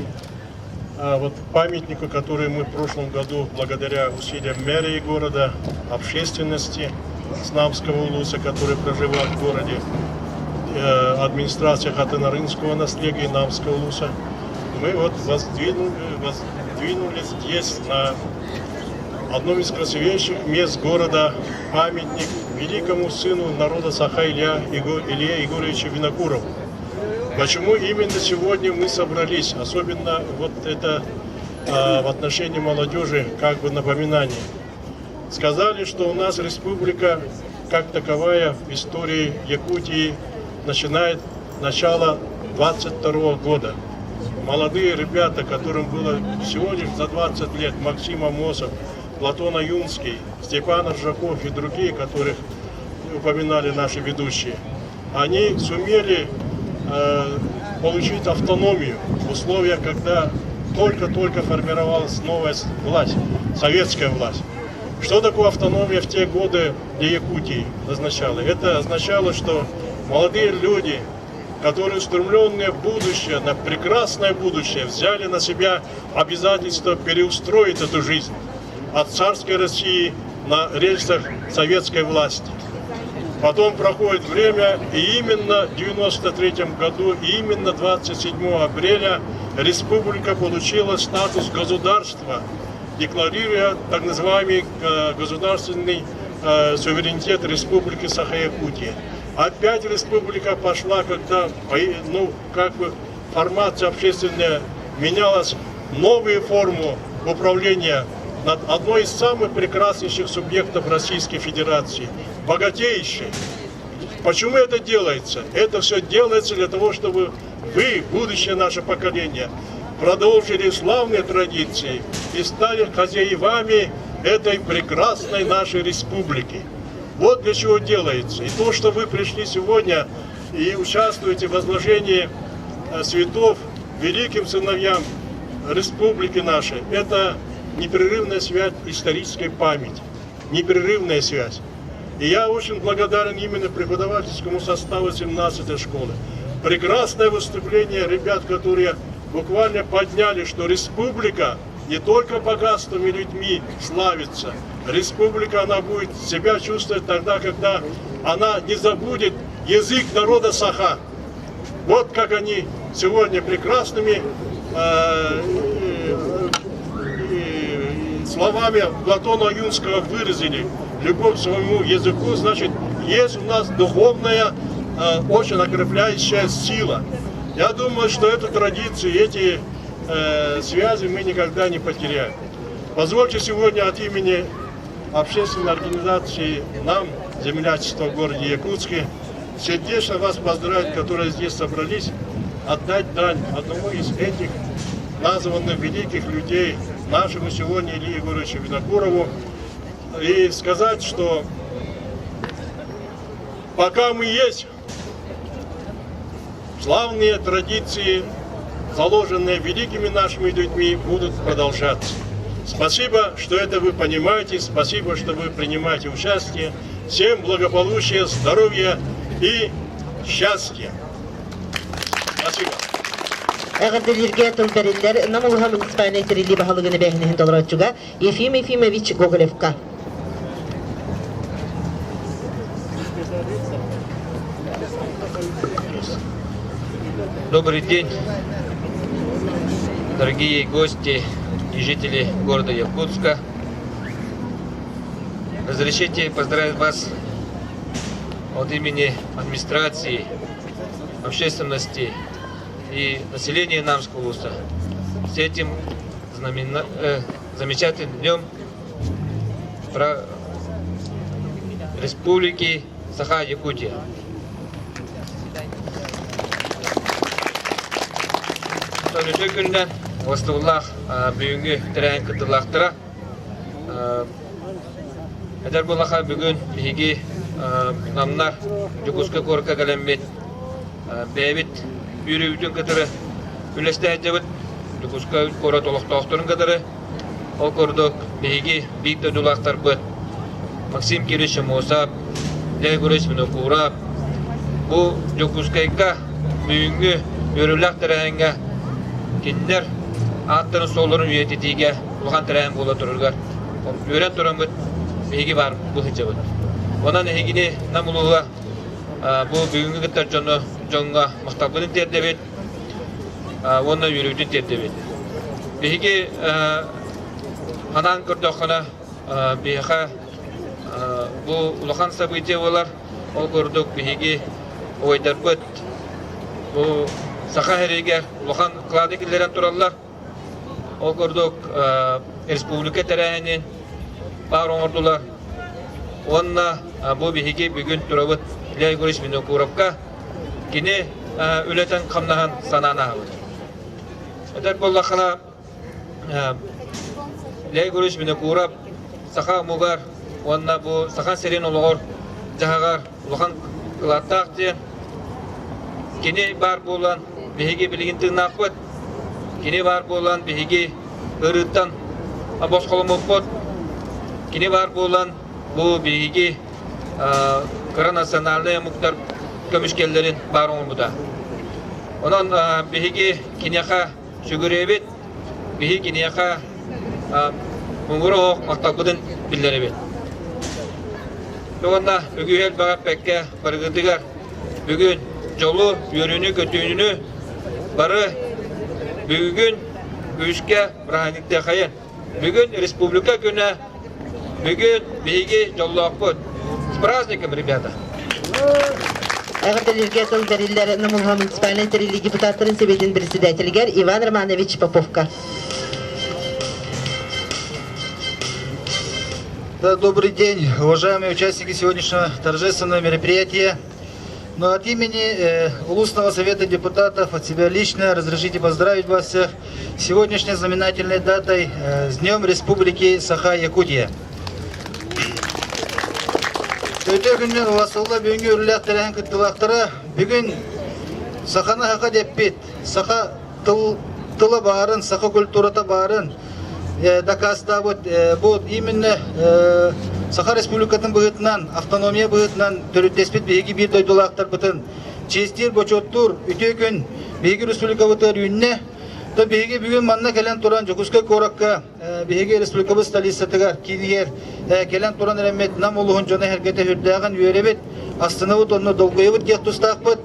а, вот памятнику, который мы в прошлом году, благодаря усилиям мэрии города, общественности Снамского улуса, который проживает в городе, э, администрация Хатынарынского наследия и Намского улуса, мы вот воздвинули, воздвинули здесь на одном из красивейших мест города памятник великому сыну народа Саха Илья, Илье Егоровичу Винокурову. Почему именно сегодня мы собрались, особенно вот это э, в отношении молодежи как бы напоминание. Сказали, что у нас республика как таковая в истории Якутии начинает начало 22 года. Молодые ребята, которым было всего лишь за 20 лет, Максим Амосов, Платон Аюнский, Степан Аржаков и другие, которых упоминали наши ведущие, они сумели э, получить автономию в условиях, когда только-только формировалась новая власть, советская власть. Что такое автономия в те годы для Якутии означало? Это означало, что молодые люди, которые устремленные в будущее, на прекрасное будущее, взяли на себя обязательство переустроить эту жизнь от царской России на рельсах советской власти. Потом проходит время, и именно в 1993 году, и именно 27 апреля республика получила статус государства, декларируя так называемый э, государственный э, суверенитет Республики Саха-Якутия. Опять республика пошла, когда ну, как бы формация общественная менялась, новую форму управления над одной из самых прекраснейших субъектов Российской Федерации, богатейшей. Почему это делается? Это все делается для того, чтобы вы, будущее наше поколение, продолжили славные традиции и стали хозяевами этой прекрасной нашей республики. Вот для чего делается. И то, что вы пришли сегодня и участвуете в возложении э, цветов великим сыновьям республики нашей, это непрерывная связь исторической памяти. Непрерывная связь. И я очень благодарен именно преподавательскому составу 17-й школы. Прекрасное выступление ребят, которые буквально подняли, что республика не только богатством и людьми славится. Республика, она будет себя чувствовать тогда, когда она не забудет язык народа Саха. Вот как они сегодня прекрасными э, э, словами Платона Юнского выразили любовь к своему языку, значит, есть у нас духовная, э, очень окрепляющая сила. Я думаю, что эту традицию, эти э, связи мы никогда не потеряем. Позвольте сегодня от имени общественной организации «Нам» землячество в городе Якутске сердечно вас поздравить, которые здесь собрались, отдать дань одному из этих названных великих людей, нашему сегодня Илье Егоровичу Винокурову, и сказать, что пока мы есть, славные традиции, заложенные великими нашими людьми, будут продолжаться. Спасибо, что это вы понимаете, спасибо, что вы принимаете участие. Всем благополучия, здоровья и счастья. Спасибо. Эҕэрдэлииргэ тыл бэриллэр Нам улууһа муниципальнай тэриллии баһылыгын эбээһинэһин толорооччуга Ефим Ефимович Гоголевка. Добрый день, дорогие гости и жители города Якутска. Разрешите поздравить вас от имени администрации, общественности и населения Намского улуса с этим знамена, э, замечательным днем про Республики Саха-Якутия. Үтүө күнүнэн Остуулаах бүгүҥҥү тэрээһин кыттыылаахтара. Эдэр буоллаха бүгүн биһиги Намнар Дьокуускай куоракка кэлэммит бэйэбит үөрүүбүтүн кытары үлэстэһэдьэбит Дьокуускай куорат олохтоохторун кытары Ол курдук, биһиги биир дойдулаахтарбыт Максим Кириллович Аммосов, Илья Егорович Винокуров бу Дьокуускайга бүгүҥҥү үөрүүлээх тэрээһиҥҥэ кинилэр ааттарын-суолларын үйэтитиигэ улахан тэрээһин буола турарыгар үөрэн тураммыт биһиги баар быһыдьабыт. Онон эһигини Нам улууһа бу бүгүҥҥү кыттар дьону дьоҥҥо махталбытын тиэрдэбит уонна үөрүүтүн тиэрдэбит. Биһиги анаан көрдөххүнэ биһиэхэ бу улахан событие буолар. Ол курдук биһиги убайдарбыт бу Саха сиригэр улахан вклады киллэрэн тураллар. Ол курдук республика тэрээһинин баар оҥордулар. Уонна бу биһиги бүгүн турабыт Илья Егорович Винокуровка кини үлэтин-хамнаһын санаан ааһабыт. Этэр буоллаххына, Илья Егорович Винокуров саха омугар уонна бу Саха сирин олоҕор дьаһаҕар улахан кылааттаах диэн кини баар буолан биһиги билигин тыыннаахпыт. Кини баар буолан биһиги ыарыыттан босхоломмуппут. Кини баар буолан бу биһиги кыра национальнай омуктар көмүскэллэрин баар оҥорбута. Онон биһиги киниэхэ сүгүрүйэбит, биһиги киниэхэ муҥур оһох махталбытын биллэрэбит. Уонна үгүһү элбэҕи эппэккэ барыгытыгар бүгүн дьолу, үөрүүнү-көтүүнү бары бүгүн күүскэ бырааһынньыктыахайын. Бүгүн Республика күнэ, бүгүн биһиги дьоллоохпут. С праздником, ребята! Эҕэрдэлииргэ тыл бэриллэр Намулха муниципальнай тэриллии депутаттарын сэбиэтин председателигэр Иван Романович Поповка. Да, добрый день, уважаемые участники сегодняшнего торжественного мероприятия. Но от имени э, Улусного совета депутатов, от себя лично, разрешите поздравить вас всех с сегодняшней знаменательной датой, э, с Днем Республики Саха-Якутия. Өтө күннен Уласылла бүгүнкү үрлээх тэрээһин кыттыылаахтара бүгүн саханы хака деппит, саха тыл тыла баарын, саха культурата баарын дакаастаабыт бу именно Саха Республикатын быһыытынан, автономия быһыытынан төрүттэспит биһиги биир дойдулаахтарбытын чиэстиир, бочуоттуур үтүө күн биһиги республикабытыгар үүннэ. То биһиги бүгүн манна кэлэн туран Дьокуускай куоракка биһиги республикабыт столицатыгар киинигэр кэлэн туран эрэммит Нам улууһун дьоно эһэргэтэ үрдээҕин үөрэбит, астынабыт уонна долгуйабыт диэх тустаахпыт.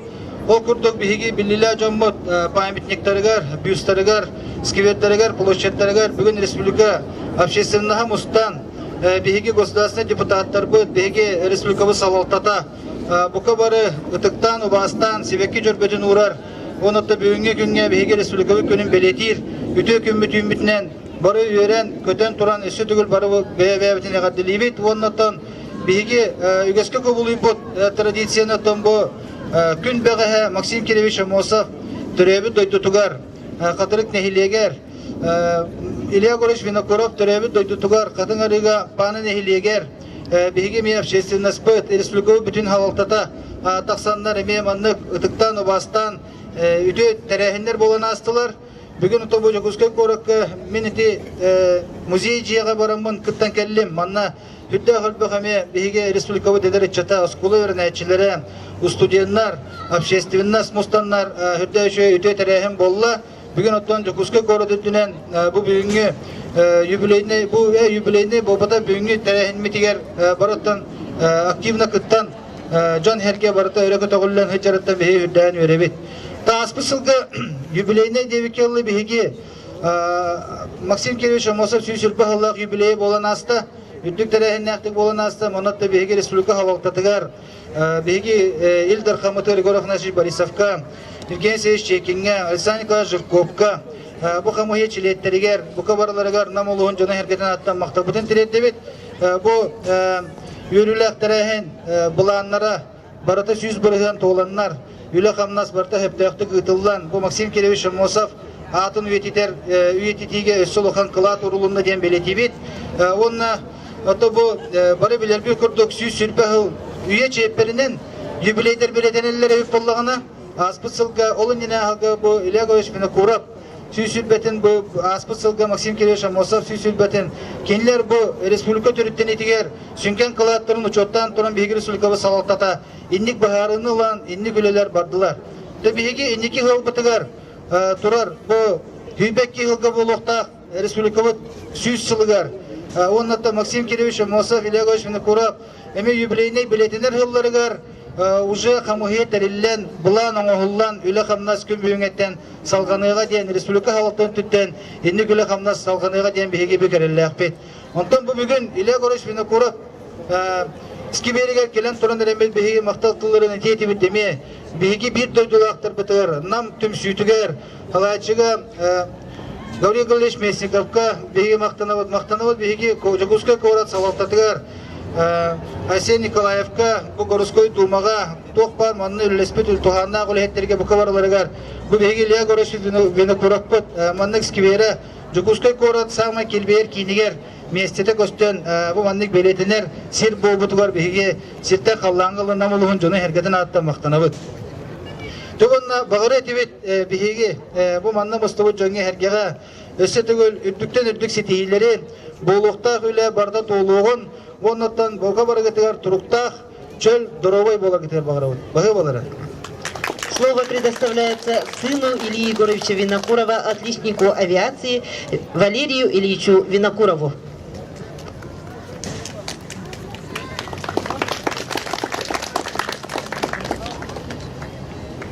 Ол курдук биһиги биллилээх дьоммут памятниктарыгар, бюстарыгар, сквердарыгар, площадьтарыгар бүгүн республика общественноһа мустан биһиги государственный депутаттарбыт, биһиги республикабыт салалтата бука бары ытыктаан, убаастаан, сибэкки дьөрбөтүн уурар. Онон бүгүҥҥү күҥҥэ биһиги республикабыт күнүн бэлиэтиир үтүө күммүт үүммүтүнэн бары үөрэн, көтөн туран өссө төгүл бары бэйэ-бэйэбитин эҕэрдэлиибит. Уонна оттон биһиги үгэскэ кубулуйбут традицияны оттон бу күн бэҕэһээ Максим Кирович Аммосов төрөөбүт дойдутугар Хатырык нэһилиэгэр Илья Егорович Винокуров төрөөбүт дойдутугар Хатыҥ Арыыга Паана нэһилиэгэр биһиги эмиэ общественностьпыт, республикабыт бүтүн салалтата тахсаннар эмиэ маннык ытыктаан, убаастаан үтүө тэрээһиннэр буолан аастылар. Бүгүн отобу Дьокуускай куоракка мин ити музей дьиэҕэ бараммын кыттан кэллим. Манна үрдээх элбэх эмиэ биһиги республикабыт эдэр ыччата, оскуола үөрэнээччилэрэ, устудьуоннар, общественность мустаннар үрдээх үчүгэй үтүө тэрээһин буолла. Бүгүн оттон Дьокуускай куорат үрдүнэн бу бүгүҥҥү юбилейный бу юбилейный буолбата бүгүҥҥү тэрээһиммитигэр барыттан активно кыттан дьон сэргэ барыта өрө көтөҕүллэн сылдьарыттан биһиги үрдээн үөрэбит. Тааспыт сылга юбилейный диэбиккэ ыллы биһиги Максим Кирович Аммосов 120 сыллаах юбилейа буолан ааста. Үрдүк тэрээһиннээхтик буолан ааста. Онон биһиги республика салалтатыгар биһиги Ил Дархаммытыгар Егор Афанасьевич Борисовка, Евгений Алексеевич Чекиҥҥэ, Александр Николаевич Жирковка, бу хамыыһыйа чилиэттэригэр, бука барыларыгар Нам улууһун дьоно сэргэтин ааттан махталбытын тириэрдэбит. Бу үөрүүлээх тэрээһин былааннара барыта 100% туоланнар, үлэ-хамнас барыта сөптөөхтүк ыытыллан, бу Максим Кирович Аммосов аатын үйэтитэр үйэтитиигэ өссө улахан кылаат урулунна диэн бэлиэтиибит. Уонна ото бу бары билэрбит курдук 120 сыл үйэ чиэппэринэн юбилейдэр бэлиэтэнэллэр эбит буоллаҕына, ааспыт сылга ол иннинэ аһылга бу Илья Егорович Винокуров 120-бэтин бу ааспыт сылга Максим Кирович Аммосов 120-бэтин кинилэр бу республика төрүттэниитигэр сүҥкэн кылааттарын учуоттаан туран биһиги республикабыт салалтата инник быһаарыыны ылан инник үлэлэр бардылар. Дэ биһиги инники ыалбытыгар турар бу 102 сылга буолуохтаах республикабыт 100 сылыгар уонна Максим Кирович Аммосов, Илья Егорович Винокуров эмиэ юбилейнай билетинэр сылларыгар уже хамыһыйа тэриллэн, былаан оҥоһуллан, үлэ-хамнас күн бүгүҥҥэттэн салҕаныаҕа диэн республика салалтатын өттүттэн инник үлэ-хамнас салҕаныаҕа диэн биһиги бүк эрэллээхпит. Онтон бу бүгүн Илья Егорович Винокуров скиберигэр кэлэн туран эрэммит биһиги махтал тылларын этиэ этибит эмиэ. Биһиги биир дойдулаахтарбытыгар, Нам түмсүүтүгэр, халааччыга Гаврил Гаврилович Местниковка биһиги махтанабыт, махтанабыт биһиги Дьокуускай куорат салалтатыгар Айсен Николаевка, бу Городской Думаҕа туох баар манна үлэлэспит туһааннаах үлэһиттэргэ бука барыларыгар бу биһиги Илья Егорович Винокуровпыт маннык скверэ Дьокуускай куорат саамай килбиэр киинигэр миэстэтэ көстөн бу маннык бэлиэтэнэр сир буолбутугар биһиги сиртэн халлааҥҥа ылан Нам улууһун дьоно эргэтин ааттан махтанабыт. Тугунна баҕары этибит биһиги бу манна мустубут дьоҥҥо эргэҕэ өссө төгүл үрдүктэн үрдүк ситиһиилэри, буолуохтаах үлэ барыта туолуоҕун уоннаттан болга барыгытыгар туруктаах, чөл, доруобай буоларгытыгар баҕарабыт. Баһыы буолара. Слово предоставляется сыну Ильи Егоровича Винокурова, отличнику авиации Валерию Ильичу Винокурову.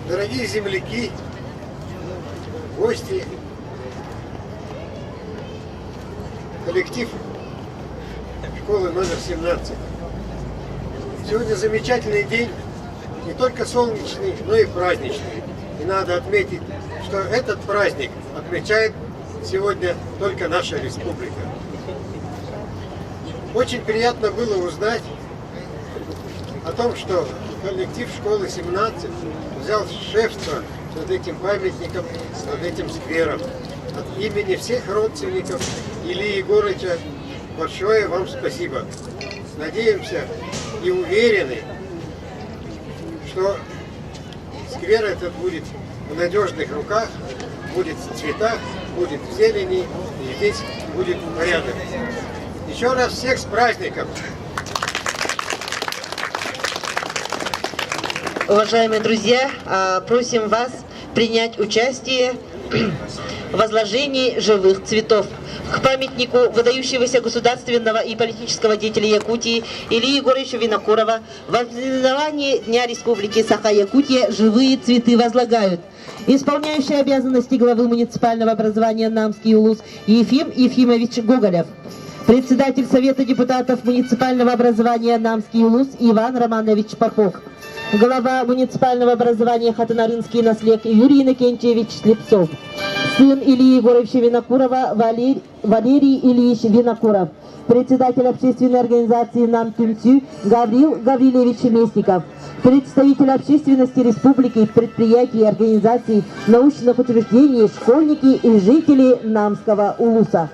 Дорогие земляки, гости, коллектив школы номер 17. Сегодня замечательный день, не только солнечный, но и праздничный. И надо отметить, что этот праздник отмечает сегодня только наша республика. Очень приятно было узнать о том, что коллектив школы 17 взял шефство над этим памятником, над этим сквером. От имени всех родственников Ильи Егорыча большое вам спасибо. Надеемся и уверены, что сквер этот будет в надежных руках, будет в цветах, будет в зелени, и здесь будет порядок. Еще раз всех с праздником! Уважаемые друзья, просим вас принять участие в возложении живых цветов к памятнику выдающегося государственного и политического деятеля Якутии Ильи Егоровича Винокурова в ознаменовании Дня Республики Саха-Якутия живые цветы возлагают. Исполняющий обязанности главы муниципального образования Намский Улус Ефим Ефимович Гоголев. Председатель Совета депутатов муниципального образования Намский улус Иван Романович Попов. Глава муниципального образования Хатынарынский наслег Юрий Иннокентьевич Слепцов. Сын Ильи Егоровича Винокурова Валерий, Валерий Ильич Винокуров. Председатель общественной организации «Нам Тюмцю» Гаврил Гаврилевич Местников. Представитель общественности республики, предприятий, организаций, научных учреждений, школьники и жители Намского улуса.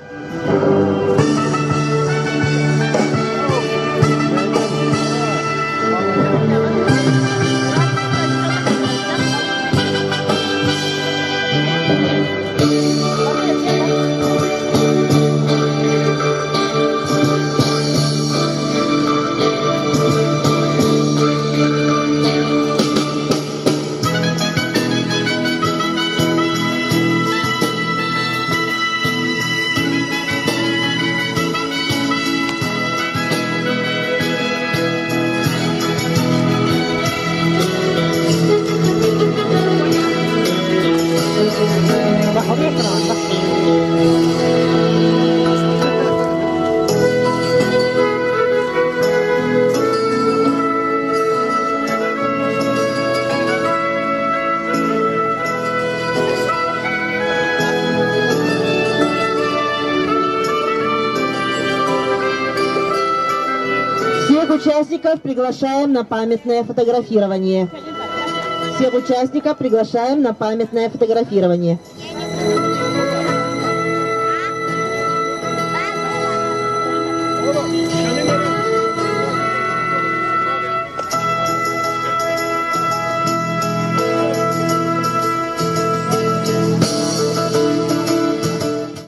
Всех участников приглашаем на памятное фотографирование. Всех участников приглашаем на памятное фотографирование.